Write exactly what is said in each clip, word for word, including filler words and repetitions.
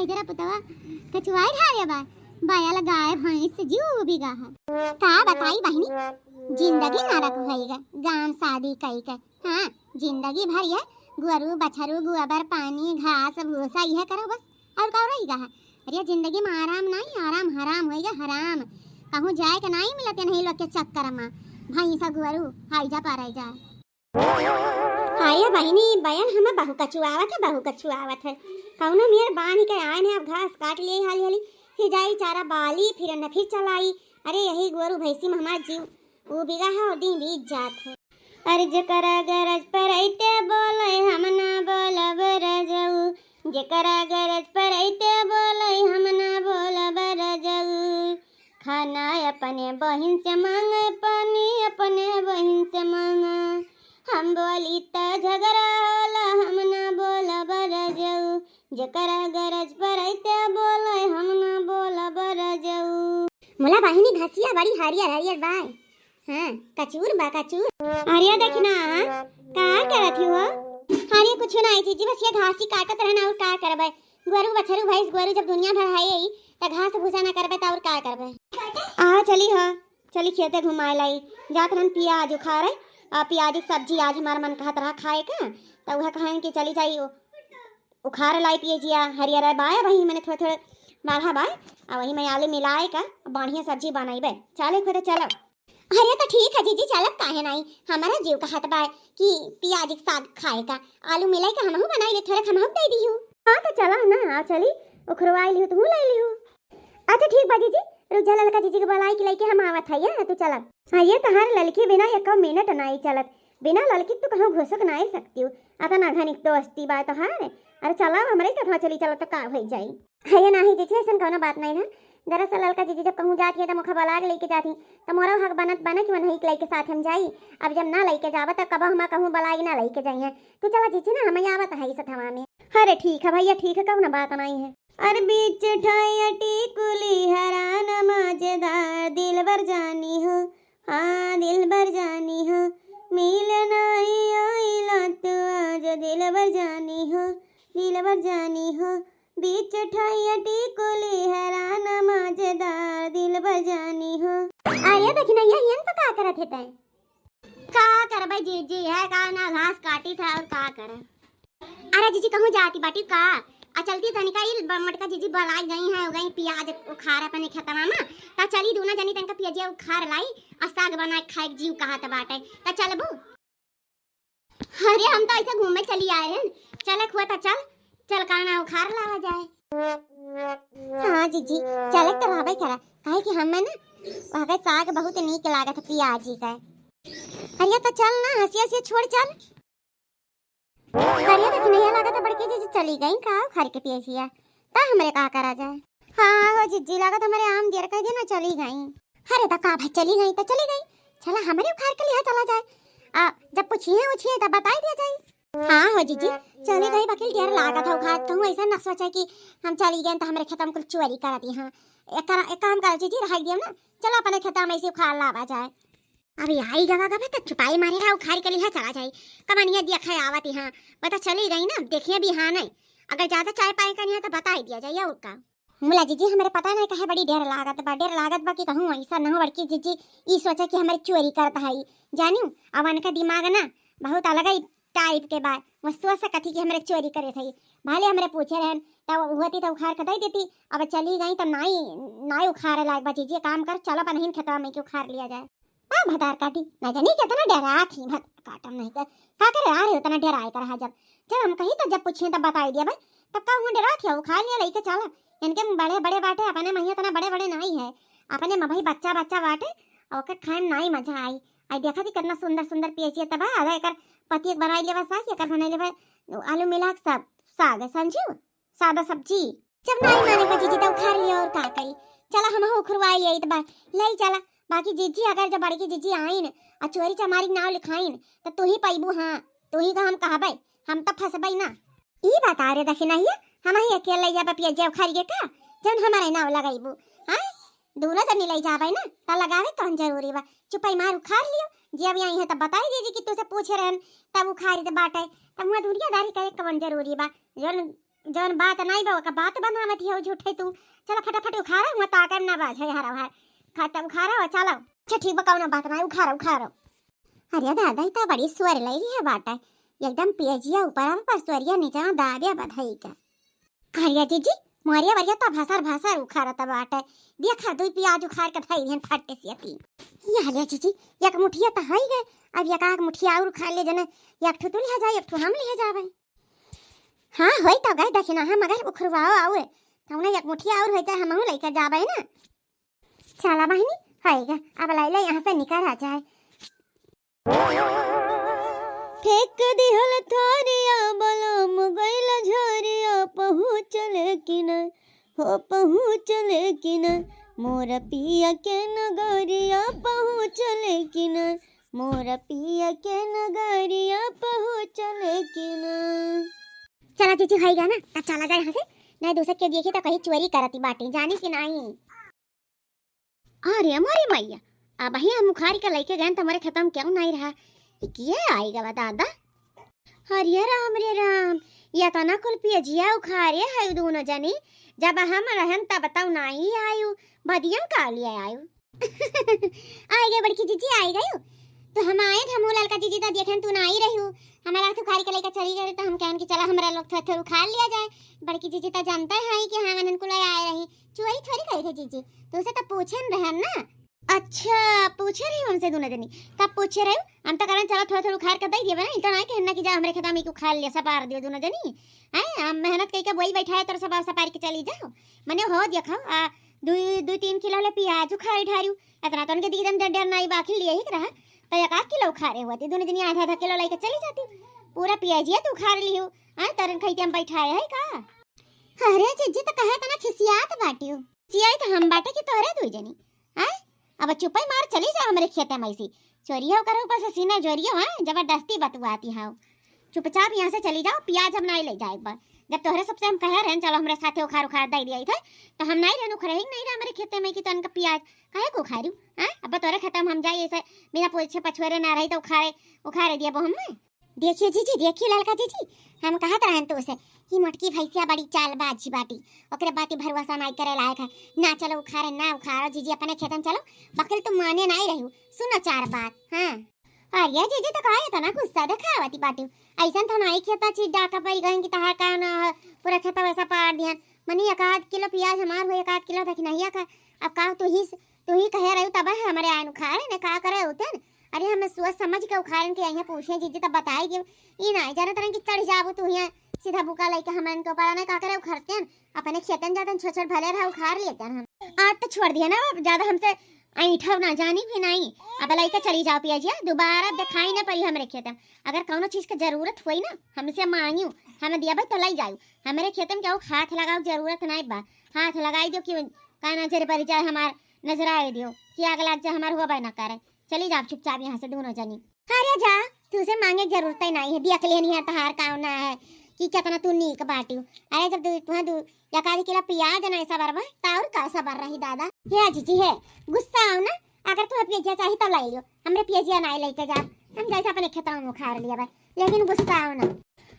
जरा पुतवा कछुआई ढारे बा, बयल गाय भैंस से जीव उबिगा है। का बताई बहिनी, जिंदगी नरक होइगा, गाँव शादी कई के। हाँ, जिंदगी भर ये गोरू बछरू, गोबर पानी, घास भूसा, यह करो बस, और का रहिगा है? अरे जिंदगी में आराम नहीं, आराम हराम होइगा, हराम। कहूँ जाए के नहीं मिलत नहीं लोग के चक्कर में, भैंसा गोरू हाई जा पारे जाए। हाय बहिनी, बयल हमें बहु कछुआवत है, बहु कछुआवत है। कौनो मेर बांध के आए ने, अब घास काट लिए हाली हाली, फिर जाई चारा बाली, फिर न फिर चलाई। अरे यही गोरू भैंसी में हमार जीव उबिगा है और दिन बीत जात है। अरे जेकरा गरज पर अइते बोले हम ना बोलब रजऊ, जेकरा गरज पर अइते बोले हम ना बोलब रजऊ। खाना अपने बहिन से मांगे, पानी अपने बहिन से मांगे। हम बोली त झगड़ा होला, हम ना बोलब रजऊ। जेकरा गरज पर अइते बोले, हम ना बोलब रजऊ। मुला बहिनी घसिया बड़ी हरियर हरियर बाय। हाँ, कचूर बा, कचूर। अरे देखी ना, का करत ही हो? अरे कुछ ना आई जीजी, बस ये घासी काटत रहना और का करबे? गोरू बछरू भैंस गोरू जब दुनिया भर है यही, त घास भूसा ना करबे त और का करबे? आ चली हो, चली खेते घुमाए लाई। जात रहन पियाज उखारे, आ पियाज की सब्जी आज हमार मन कहत रहा खाए का, त उहे कहेन कि चली जाई उ-, उखारे लाई पियजिया, हरियर बाय, वही मैंने थोड़े थोड़े बाढ़ा बाय, आ वही में आलू मिलाए का बढ़िया सब्जी बनाइबे। चले खुदे चलो। अरे तो ठीक है जीजी, चलब काहे नाई, हमारा जीव कहत बा कि पियाज के साग खाए का, आलू मिलाई का हमहू बनाई ले, थोड़ा हमहू दे दिहू। हाँ तो चला ना, आ चली, उखरवाई लिहू, तू ले लिहू। अच्छा ठीक बा जीजी, रुक जा ललका जीजी के बुलाई के लेके हम आवत है, तू चला। हाँ ये तहार ललकी बिना एक मिनट नाई चलत, बिना ललकी तू कहूँ घुसक नाई सकती हूँ, अतना घनिक दोस्ती बा तोहार। अरे चला हमरे साथ चली, चला तो का हो जाई। है ये नाही जीजी, ऐसन कौनो बात नहीं है। दरअसल ललका जीजी जब कहूँ जात ही त मुखा बलाग लेके जात ही, त मोरो हक बनत बना कि मनही के लेके साथ हम जाई। अब जब ना लेके जाबा त कब हम कहूँ बलाग ना लेके जाइए। तू चला जीजी ना, हम आवत है इस थवा में। अरे ठीक है भैया, ठीक है, कौनो बात नहीं है। अरे बीच ठाया टिकुली हरान मजेदार दिलबर जानी हो, हाँ दिलबर जानी हो, मिले नाही आइला तू आज दिलबर जानी हो, दिलबर जानी हो। बीच ठाया टिकुली हरान मजेदार दिलबर जानी हो। अरे देखी ना, ये हियन तो का करत है तैं? का करबे जीजी, है का ना घास काटी था और का करे। अरे जीजी कहूँ जाती बाटी का? आ चलती तनिका इल ब-, मटका जीजी बलाई गई है, गई पियाज उखार अपने खेतवा में। ता चली दूना जनी तनिका पियजिया उखार लाई, आ साग बना के खाए के जीव कहत बाटे। ता चलबू? अरे हम तो ऐसे घूमे चली आए हैं, चले खुआ ता चल, चल का ना उखार लावा जाए। हाँ जीजी, चले तो रहबे करा, काहे कि हमें ना वहाँ के साग बहुत नीक लागत है पियाजी का। अरे तो चल ना, हंसी हंसी छोड़ चल। अरे देखी नहीं लागत है बड़की जीजी चली गई का उखार के पियजिया, ता हमरे का करा जाए। हाँ हो जीजी, लागत हमरे आम दियर कह देना चली गई। अरे तो का भाई चली गई तो चली गई, चला हमरे उखार के लिहा चला जाए। आ जब पूछिए उछिए तब बताई दिया जाए। हाँ हो जीजी, चली गई बकिल दियर लागत है उखार, कहूँ ऐसा न सोचे कि हम चली गए तो हमरे खेतवा में कुल चोरी कर दी। हाँ एक, कर, एक काम कर जीजी, रह दियो ना, चलो अपने खेतवा में ऐसे उखार लावा जाए। अभी आई गवा गवा तो चुपाई मारे रहा, उखार के लिहा चला जाए। कमनिया दिया खाए आवत ही, हाँ बता चली गई ना, देखिए भी हाँ नहीं, अगर ज्यादा चाय पाए का नहीं है तो बताई दिया जाए और का। मुला जीजी हमरे पता नहीं कहे बड़ी डेर लागत बा, डेर लागत बा कि कहूँ ऐसा न हो बड़की जीजी ई सोचे कि हमरे चोरी करत है, जानियो। अब उनका दिमाग ना बहुत अलग ही टाइप के बा, वो सोच सकत ही कि हमरे चोरी करे थे। भले हमरे पूछे रहन तब होती तो उखार के दे देती, अब चली गई तो नाई, नाई उखारे लायक बा जीजी। काम कर चलो अपन हिन खेतवा में कि उखार लिया जाए। आ भतार काटी, ना जानी कितना डरात ही भतार काटम नहीं कर। का करे आ रहे उतना डराए कर हा जब, जब हम कही तो जब पूछे तब बताई दिया भाई। तब का हुआ डरात ही, उखार लिया लेके चला। इनके बड़े बड़े बाटे, अपने महिया इतना बड़े बड़े नहीं है, अपने में भाई बच्चा बच्चा बाटे। और ओकर खाए में नहीं मजा आई। आई देखा थी कितना सुंदर सुंदर पियजिया तब है, अरे एकर पति एक बनाई लेवा साग, एकर बनाई लेवा आलू मिला के सब साग, समझू? सादा सब्जी। जब नाई माने का जीजी तो उखार लिया और का करी। चला हम उखरवाई आई तो बा-, ले चला। बाकी जीजी अगर जब बड़की जीजी आइन आ चोरी चमारी के नाव लिखाइन तो तू ही पैबू, हाँ तू ही का हम कहबे, हम तो फंसबे ना। ई बता रे दखिनहिया, हम ही अकेले या बपिया जे उखार के का जन हमारे नाव लगाइबू? हाँ दोनों जनी ले जाबे ना, त लगावे कौन जरूरी बा? चुपई मार उखार लियो, जे अब आई है तब बताई दीजिए कि तुझसे पूछे रहन तब उखारी दे बाटे, तब हुआ दुनियादारी करे कौन जरूरी बा? जौन जौन बात नाई बा, ओका बात बनावत हियो झूठे तू। चला फटाफट उखाड़ा, हुआ ताकत ना बाझे हरा हर। खत्म उखाड़ा, चलो। अच्छा ठीक बा, कौनो बात नाई, उखाड़ा, उखाड़ा। अरे दादा, ई त बड़ी सुअर लई रही है बाटे। एकदम पियजिया ऊपर पर सुअरिया नीचे दाबे बधाई का। अरे जीजी, मोरिया वरिया त भसर भसर उखाड़त बाटे। देखा, दुई पियाज उखाड़ के धई दिहन फट्टे से अति। ये हलिया जीजी, एक मुठिया त हई गए, अब एक आध मुठिया और उखाड़ ले जने, एक ठो तू लिहा जाए, एक ठो हम लिहा जावे। हाँ, होई त गए दखिना है, मगर उखरवाओ और, तौने एक मुठिया और होई त हमहू लइके जाबे ना। चला बहिनी, होई गए, अब लैले यहाँ से निकल आ जाए। फेंक दिहल थारिया बलम गइल झरिया, पहुँचल कि ना, हो पहुँचल कि ना, मोर पिया के नगरिया पहुँचल कि ना, मोर पिया के नगरिया पहुँचल कि ना। चला जीजी, होई गए ना, तब चला जाए यहाँ से, नहीं दूसर के देखी तो कहीं चोरी करती बाटी, जानी कि नहीं। अरे मोरी मैया, अबही हम उखाड़ के लइके गए त हमरे खेतवा में केहू नाई रहा। ई किए आई गवा दादा? अरे राम रे राम, ये तना कुल पियजिया उखाड़े है दोनों जनी। जब हम रहन तब तऊ नाई आयु, बदियम का लिए आयु? आई गए बड़की जीजी, आई गयू। तो हम आए थे, हमू ललका जीजी त देखेन तू नाई रही हूँ। हमारा हाथ उखाड़ के लइके चली गई तो हम कहन कि चला हमरा लोग थोड़ा थोड़ा उखाड़ लिया जाए। बड़की जीजी त जानते हैं कि हाँ, वनन कुल आए रही। चोरी थोड़ी करी थे जीजी, तुमसे तो पूछे न रहन ना। अच्छा, पूछे रही हमसे दोनों जनी, तब पूछे रही। हम तो कहन चलो थोड़ा थोड़ा उखाड़ के दे दिए ना, इतना नहीं कहना कि जा हमरे खेता में उखाड़ लिया, सपार दियो दोनों जनी। हैं, हम मेहनत करके बोई बैठा है, तोर सपार सपार के चली जाओ। मने हो देखो, आ, दुई, दुई तीन किलो ले पियाज उखाड़ ढारियो, इतना तो उनके दीदन डर डर नाई बाकी लिए ही रहा, तो एक आध किलो उखाड़े हुआ थी, दोनों जनी आधा आधा किलो लेके चली जाती। पूरा पियाजिया तो उखाड़ लियो, हैं, तरन खाई के हम बैठा है का? अरे जीजी, तो कहे तना खिसियात बाटियो। खिसियाई तो हम बाटे कि तोहरे दुई जनी। आय, अब चुपई मार चली जाओ हमरे खेते में ऐसी। चोरिया ओकर ऊपर से सीना जोरियो, हाँ, जबरदस्ती बतुआती हाउ। चुपचाप यहाँ से चली जाओ, पियाज हम नाई ले जाए एक बार। जब तोहरे सबसे हम कहे रहन, चलो हमरे साथे उखाड़ उखाड़ दे दिया थे, तो हम नाई रहन उखरे ही नहीं रहे हमरे खेते में कि तनका पियाज काहे को उखाड़ू, हाँ? अब तोहरे खेते में हम जाए ऐसे बिना पूछे पछोरे ना रही तो उखाड़े, उखाड़े दिए हम। देखिए जीजी, देखिए ललका जीजी, हम कहत रहन तो उसे कि मोटकी भैंसिया बड़ी चालबाज बाटी, ओकरे बाती भरोसा नाई करे लायक है। ना चलो उखाड़े, ना उखाड़ो जीजी, अपने खेतन चलो, बकिल तुम माने नाई रही। सुनो चार बात, हाँ। अरे जीजी, तो काहे इतना गुस्सा दिखावती बाटी? ऐसन तो नाई खेता चीज डाका पड़ गए कि तहार का ना हो, पूरा खेता वैसा पार दिहन। मनी एक आध किलो पियाज हमार हो, एक आध किलो तक नहीं का। अब का तू ही, तू ही कहे रही तब है हमारे आयन उखाड़े ने का करे होते न। अरे, हमें सोच समझ के उखाड़न के यहाँ पूछे जीजी, तब बताई दियो। ई नाई जानत रहन कि चढ़ जाबू तू यहाँ सीधा बुका लेके हमन के ऊपर, ने का करे उखाड़ते हैं, अपने खेतन जातन छोट छोट भले रहा उखाड़ लेते हैं हम। आज तो छोड़ दिया ना, अब ज्यादा हमसे ऐठव ना जानी भी नहीं। अब लेके चली जाओ पिया जी, दोबारा दिखाई ना पड़ी हमरे खेतन। अगर कौनो चीज के जरूरत होई ना, हमसे मांगियो, हम दिया भाई तो ले जाओ। हमरे खेतन के हाथ लगाओ, जरूरत नहीं बा, हाथ लगाई दो कि का नजर पड़ जाए हमार, नजर आए दियो कि आग लग जाए हमार, हुआ ना करे। चली जाओ चुपचाप यहाँ से दोनों जनी। अरे जा, तुझसे मांगे के जरूरत ही नहीं है, देख लेनी है तहार कावना है कि कितना तू नीक बाटी। अरे जब दू, तुहें दू, एक आध किलो पियाज नहीं सबर बा, त और का सबर रही दादा? हे जीजी है, गुस्सा आओ ना, अगर तुहें पियजिया चाही तो ले लियो, हमरे पियजिया नहीं लेके जा, हम जैसे अपने खेतवा में उखाड़ लिया बा, लेकिन गुस्सा आओ ना।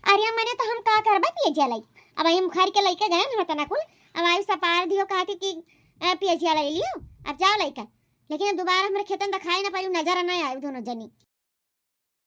अरे मने तो हम का करबा पियजिया लाई, अब हम उखाड़ के लेके गए ना तना कुल, अब आयु सपार दियो कहती कि "ए, पियजिया ले लियो, अब जाओ लइका।" लेकिन अब दोबारा हमरे खेतन दिखाई ना पाई, नजर ना आए दोनों जनी।